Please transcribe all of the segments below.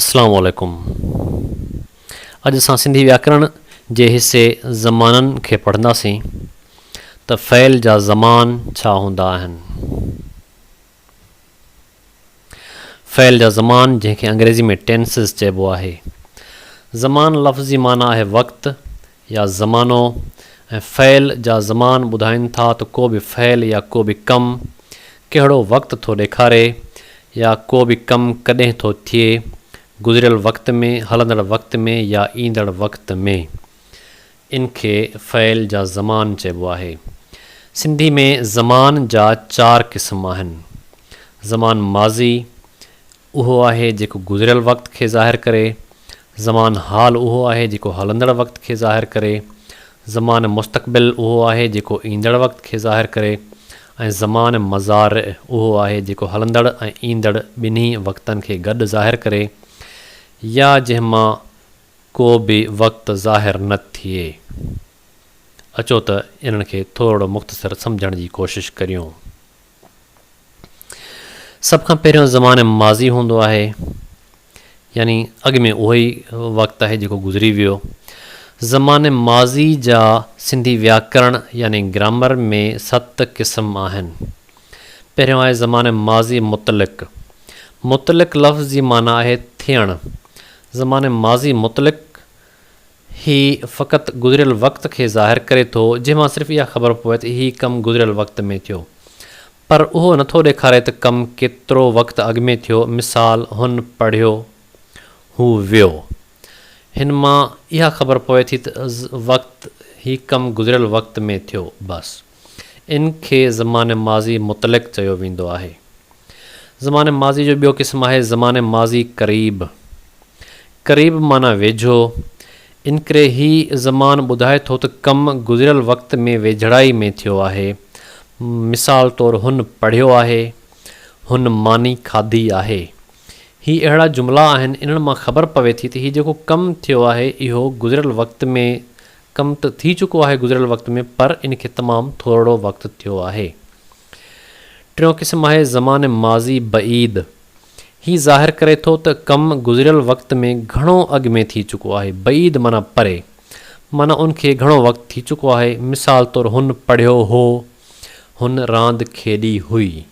اسلام عليڪم اڄ اسان سنڌي وياڪرڻ جي حصي زمانن کي پڙهنداسين ته فعل جا زمان ڇا هوندا آهن. فعل جا زمان جنهن کي انگريزي ۾ Tenses چئبو آهي. زمان لفظ جي معنيٰ آهي وقت يا زمانو ۽ فعل جا زمان ٻڌائين ٿا ته ڪو به فعل يا ڪو به ڪم ڪهڙو وقت ٿو ڏيکاري يا ڪو به ڪم ڪڏهن ٿو ٿئي، گذريل وقت ۾، هلندڙ وقت ۾ يا ايندڙ وقت ۾. ان کي فعل جا زمان چئبو آهي. سنڌي ۾ زمان جا چار قسم آهن. زمان ماضي، اهو آهي جيڪو گذريل وقت کي ظاهر ڪري، زمان حال اهو آهي جيڪو هلندڙ وقت کي ظاهر ڪري، زمان مستقبل اهو آهي جيڪو ايندڙ وقت کي ظاهر ڪري ۽ زمان مضارع اهو آهي جيڪو هلندڙ ۽ ايندڙ ٻنهي وقتن کي گڏ ظاهر ڪري يا جنهن مان ڪو به وقت ظاهر نه ٿئي. اچو ته انهن کي ٿورڙو مختصر سمجهڻ جي ڪوشش ڪريون. سڀ کان پهريون زمان ماضي هوندو آهي يعني اڳ ۾ اهو ئي وقت آهي جيڪو گذري ويو. زمان ماضي جا سنڌي وياڪرڻ يعني گرامر ۾ ست قسم آهن. پهريون آهي زمان ماضي مطلق. مطلق لفظ جي معنيٰ آهي ٿيڻ. زمان ماضي مطلق هي فقط گذريل وقت کي ظاهر ڪري ٿو، جنهن مان صرف اها خبر پوي ته هي ڪم گذريل وقت ۾ ٿيو. پر اهو نٿو ڏيکاري ته ڪم ڪيترو وقت اڳ ۾ ٿيو، مثال، هن پڙهيو، هو ويو. هن مان اها خبر پوي ٿي ته وقت هي ڪم گذريل وقت ۾ ٿيو، بس. ان کي زمان ماضي مطلق چيو ويندو آهي. زمان ماضي جو ٻيو قسم آهي زمان ماضي قريب. قريب معنيٰ ويجهو، انڪري هي زمان ٻڌائي ٿو ته ڪم گذريل وقت ۾ ويجهڙائي ۾ ٿيو آهي. مثال طور هن پڙهيو آهي، هن ماني کاڌي آهي. هي اهڙا جملا آهن انهن مان خبر پوي ٿي ته هي جيڪو ڪم ٿيو آهي اهو گذريل وقت ۾ ڪم ته ٿي چڪو آهي گذريل وقت ۾ پر ان کي تمام ٿورڙو وقت ٿيو آهي. ٽيون قسم آهي زمان ماضي بعيد. هي ظاهر ڪري ٿو ته ڪم گذريل وقت ۾ گهڻو اڳ ۾ ٿي چڪو آهي. بعيد معنيٰ پري. معنيٰ ان کي گهڻو وقت ٿي چڪو آهي. مثال طور هن پڙهيو هو. هن راند کيڏي هئي.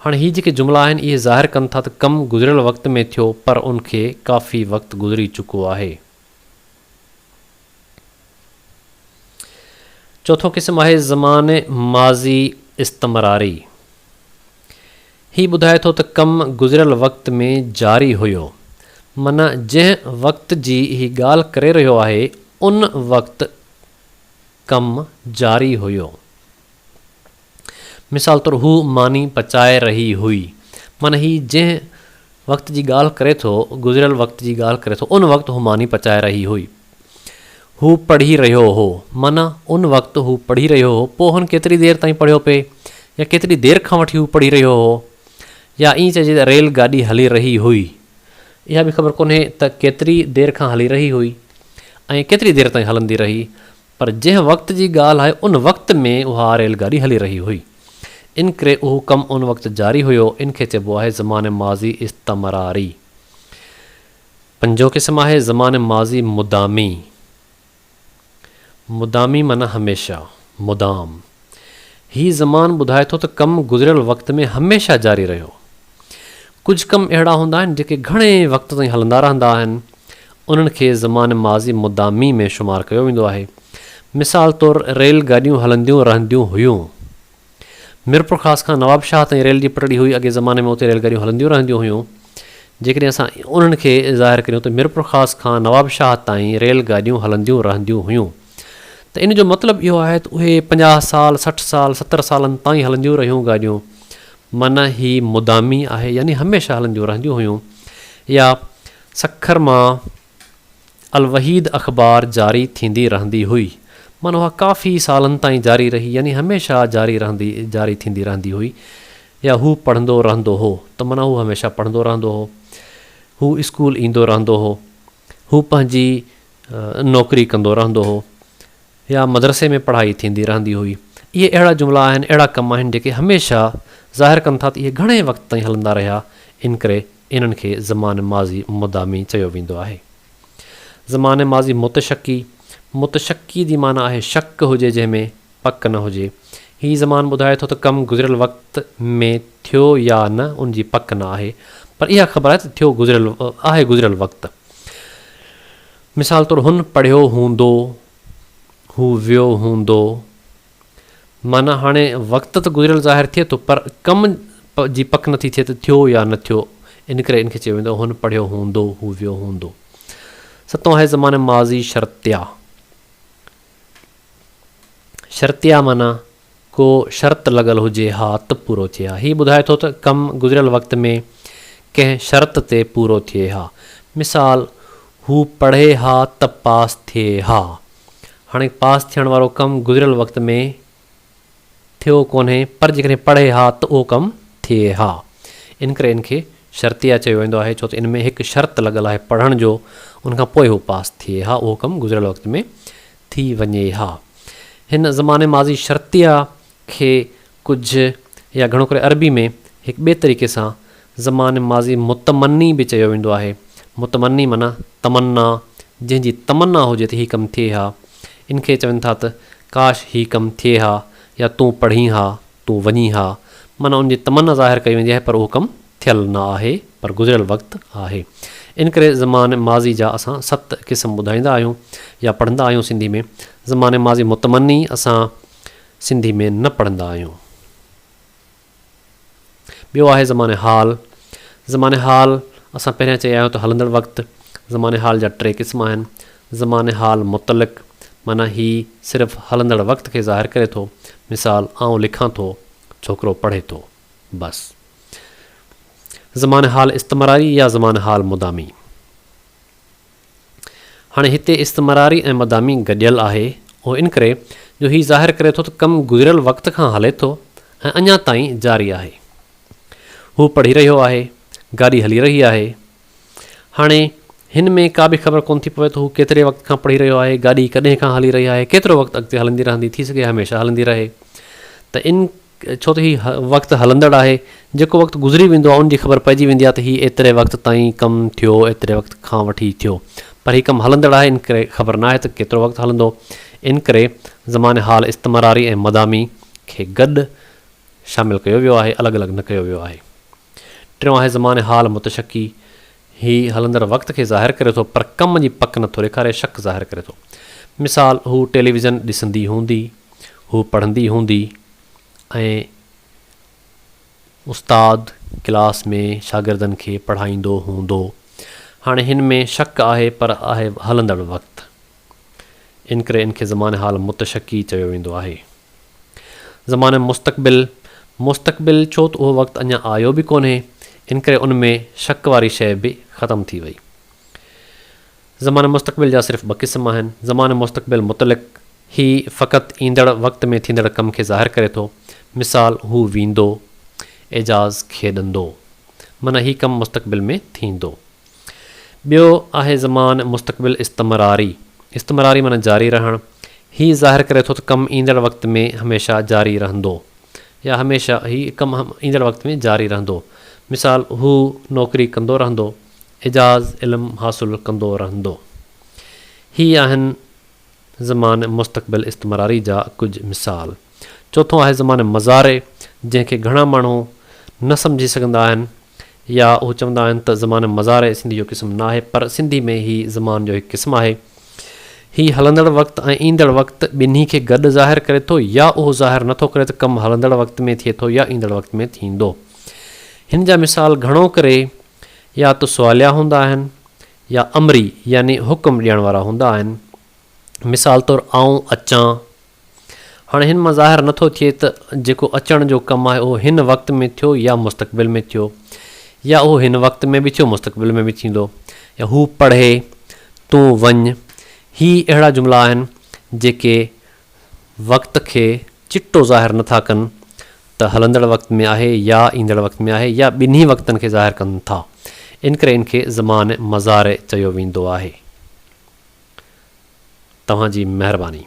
هاڻي هي جيڪي جملا آهن اهي ظاهر ڪن ٿا ته ڪم گذريل وقت ۾ ٿيو پر ان کي ڪافي وقت گذري چڪو آهي. چوٿون قسم آهي زمان ماضي استمراري. هي ٻڌائي ٿو ته ڪم گذريل وقت ۾ جاري هيو. معنيٰ جنهن وقت جي هي ڳالهه ڪري رهيو آهي ان وقت ڪم جاري هيو. مثال طور هو ماني پچائي رهي هئي. معنيٰ هي جنهن وقت جي ڳالهه ڪري ٿو، گذريل وقت جي ڳالهه ڪري ٿو، ان وقت هو ماني پچائي رهي هئي. هو پڙهي رهيو هو. معنيٰ ان وقت هو پڙهي رهيو هو، پوء هن ڪيتري دير تائين پڙهيو پئي يا ڪيتري دير کان وٺي هو پڙهي رهيو هو يا ائين چئجي ته ريل گاڏي هلي رهي هئي. اها به خبر ڪونهي ته ڪيتري دير کان هلي رهي هئي ۽ ڪيتري دير تائين هلندي رهي، پر جنهن وقت جي ڳالهه آهي ان وقت ۾ اها ريل گاڏي هلي رهي هئي. انڪري اهو ڪم ان وقت جاري هيو، ان کي چئبو آهي زمان ماضي استمراري. پنجون قسم آهي زمان ماضي مدامي. مدامي معنيٰ هميشه، مدام. هي زمان ٻڌائي ٿو ته ڪم گذريل وقت ۾ هميشه جاري رهيو. ڪجهه ڪم اهڙا هوندا آهن جيڪي گهڻي وقت تائين هلندا رهندا آهن، انهن کي زمان ماضي مدامي ۾ شمار ڪيو ويندو آهي. مثال طور ريل گاڏيون هلنديون رهنديون هيون. ميرپورخاص کان نوابشاهه تائين ريل جي پٽڙي هئي، اڳئين زماني ۾ اتي ريل گاڏيون هلنديون رهنديون هيون. جيڪڏهن اسان انهن کي ظاهر ڪريون ته ميرپورخاص کان نوابشاهه تائين ريل گاڏيون هلنديون رهنديون هيون ته ان جو مطلب اهو آهي ته اهي 50 سال، 60 سال، 70 سالن تائين هلنديون رهيون گاڏيون معنيٰ هي مدامي آهي يعني هميشه هلنديون رهنديون هيون يا سکر مان الوحيد اخبار جاري ٿيندي رهندي هئي. معنيٰ اها ڪافي سالن تائين جاري رهي يعني هميشه جاري رهندي جاري ٿيندي رهندي هئي يا هو پڙهندو رهندو هو ته معنيٰ هو هميشه پڙهندو رهندو هو. هو اسڪول ايندو رهندو هو. هو پنهنجي نوڪري ڪندو رهندو هو يا مدرسي ۾ پڙهائي ٿيندي رهندي هئي. اهي اهڙا جملا آهن، اهڙا ڪم آهن جيڪي هميشه ظاهر ڪن ٿا ته اهي گهڻي وقت تائين هلندا رهيا انڪري انهن کي زمان ماضي مدامي چيو ويندو آهي. زمان ماضي متشڪي، متشڪي جي معنيٰ آهي شڪ هجي جنهن ۾ پڪ نه هجي. هي زمان ٻڌائي ٿو ته ڪم گذريل وقت ۾ ٿيو يا نه ان جي پڪ نه آهي پر اها خبر آهي ته ٿيو گذريل آهي گذريل وقت. مثال طور هن پڙهيو هوندو، هو ويو هوندو. معنيٰ هاڻي وقت ته گذريل ظاهر ٿئي ٿو پر ڪم جي پڪ نٿي ٿئي ته ٿيو يا نه ٿيو ان ڪري ان کي چيو ويندو هن پڙهيو هوندو، هو ويو هوندو. ستون آهي زمان ماضي شرطيه. شرطيه معنيٰ ڪو شرط لڳل هجي ها ته پورو ٿئي ها. هي ٻڌائي ٿو ته ڪم گذريل وقت ۾ ڪنهن شرط تي پورو ٿئي ها. مثال، هو پڙهي ها ته پاس ٿئي ها. هاڻي پاس ٿيڻ وارو ڪم گذريل وقت ۾ ٿيو ڪونهي پر جيڪڏهن پڙهي ها ته اهو ڪم ٿئي ها. ان ڪري ان کي شرطيه چيو ويندو آهي ڇو ته ان ۾ هڪ شرط لڳل آهي پڙهڻ جو ان کان پوء هو پاس ٿئي ها اهو ڪم گذريل وقت ۾ ٿي وڃي ها. هن زمان ماضي شرطيه کي ڪجهه يا گهڻو ڪري عربي ۾ هڪ ٻئي طريقي سان زمان ماضي متمني به چيو ويندو آهي. متمني معنيٰ تمنا، جنهن جي تمنا هجي ته هي ڪم ٿئي ها. ان کي چون ٿا ته ڪاش هي ڪم ٿئي ها يا تون پڙهين ها، تون وڃين ها. معنيٰ ان جي تمنا ظاهر ڪئي ويندي آهي پر اهو ڪم ٿيل نه آهي پر گذريل وقت آهي. ان ڪري زمان ماضي جا اسان ست قسم ٻڌائيندا آهيون يا پڙهندا آهيون سنڌي ۾ زمان ماضي متمني اسان سنڌي ۾ نه پڙهندا آهيون. ٻيو آهي زمان حال. زمان حال اسان پهريان چئي آيا آهيون ته هلندڙ وقت. زمان حال جا ٽي قسم آهن. زمان حال مطلق معنيٰ هي صرف هلندڙ وقت کي ظاهر ڪري ٿو. مثال، آئون لکان ٿو، ڇوڪرو پڙهي ٿو. بس. زمان حال استمراري يا زمان حال مدامي. هاڻي هتي استمراري ۽ مدامي گڏيل آهي، اهو ان ڪري جو هي ظاهر ڪري ٿو ته ڪم گذريل وقت کان هلي ٿو ۽ اڃا تائين جاري آهي. هو پڙهي رهيو آهي، گاڏي هلي رهي آهي. هاڻي هن ۾ ڪا به خبر ڪونه ٿي پوي ته هو ڪيتري وقت کان پڙهي رهيو آهي، گاڏي ڪڏهن کان هلي رهي آهي، ڪيترو وقت اڳتي هلندي رهندي، ٿي سگهي هميشه هلندي رهي ته ان ڇو ته هي وقت هلندڙ آهي، جيڪو وقت گذري ويندو آهي ان جي خبر پئجي ويندي آهي ته هي ايتري وقت تائين ڪم ٿيو، ايتري وقت کان وٺي ٿيو. پر هي ڪم هلندڙ آهي ان ڪري خبر ناهي ته ڪيترو وقت هلندو. ان ڪري زمان حال استمراري ۽ مدامي کي گڏ شامل ڪيو ويو آهي، الڳ الڳ نه ڪيو ويو آهي. ٽيون آهي زمان حال متشڪي، هي هلندڙ وقت کي ظاهر ڪري ٿو پر ڪم جي پڪ نه ٿو ڏيکاري، شڪ ظاهر ڪري ٿو. مثال، هو ٽيليويزن ڏسندي هوندي، هو پڙهندي هوندي ۽ استاد ڪلاس ۾ شاگردن کي پڙهائيندو هوندو. هاڻي هن ۾ شڪ آهي پر آهي هلندڙ وقت. انڪري ان کي زمان حال متشڪي چيو ويندو آهي. زمان مستقبل، مستقبل ڇو ته اهو وقت اڃا آيو به ڪونهي، انڪري ان ۾ شڪ واري شيء به ختم ٿي وئي. زمان مستقبل جا صرف ٻه قسم آهن، زمان مستقبل مطلق، هي فقط ايندڙ وقت ۾ ٿيندڙ ڪم کي ظاهر ڪري ٿو، مثال، هو ويندو، اعجاز کيڏندو. معنيٰ هي ڪم مستقبل ۾ ٿيندو. ٻيو آهي زمان مستقبل استمراري، استمراري معنيٰ جاري رهڻ، هي ظاهر ڪري ٿو ته ڪم ايندڙ وقت ۾ هميشه جاري رهندو يا هميشه هي ڪم ايندڙ وقت ۾ جاري رهندو. مثال، هو نوڪري ڪندو رهندو، اعجاز علم حاصل ڪندو رهندو. هي آهن زمان مستقبل استمراري جا ڪجهه مثال. چوٿون آهي زمان مضارع جنهن کي گهڻا ماڻهو نه سمجهي سگهندا آهن يا هو چوندا آهن ته زمان مضارع سنڌي جو قسم ناهي پر سنڌي ۾ هي زمان جو هڪ قسم آهي. هي هلندڙ وقت ۽ ايندڙ وقت ٻنهي کي گڏ ظاهر ڪري ٿو يا اهو ظاهر نٿو ڪري ته ڪم هلندڙ وقت ۾ ٿئي ٿو يا ايندڙ وقت ۾ ٿيندو. هن جا مثال گهڻو ڪري يا ته سواليا هوندا آهن يا امري يعني حڪم ڏيڻ وارا هوندا آهن. مثال طور آئون اچان. هاڻي هن مان ظاهر نه ٿو ٿئي ته جيڪو اچڻ جو ڪم آهي اهو هن وقت ۾ ٿيو يا مستقبل ۾ ٿيو يا اهو هن وقت ۾ به ٿيو مستقبل ۾ به ٿيندو يا هو پڙهي، تون وڃ. هي اهڙا جملا آهن جيڪي وقت کي چٽو ظاهر نه ٿا ڪن ته هلندڙ وقت ۾ آهي يا ايندڙ وقت ۾ آهي يا ٻنهي وقتن کي ظاهر ڪن ٿا. انڪري ان کي زمان مضارع چيو ويندو آهي. توهان جي مهرباني.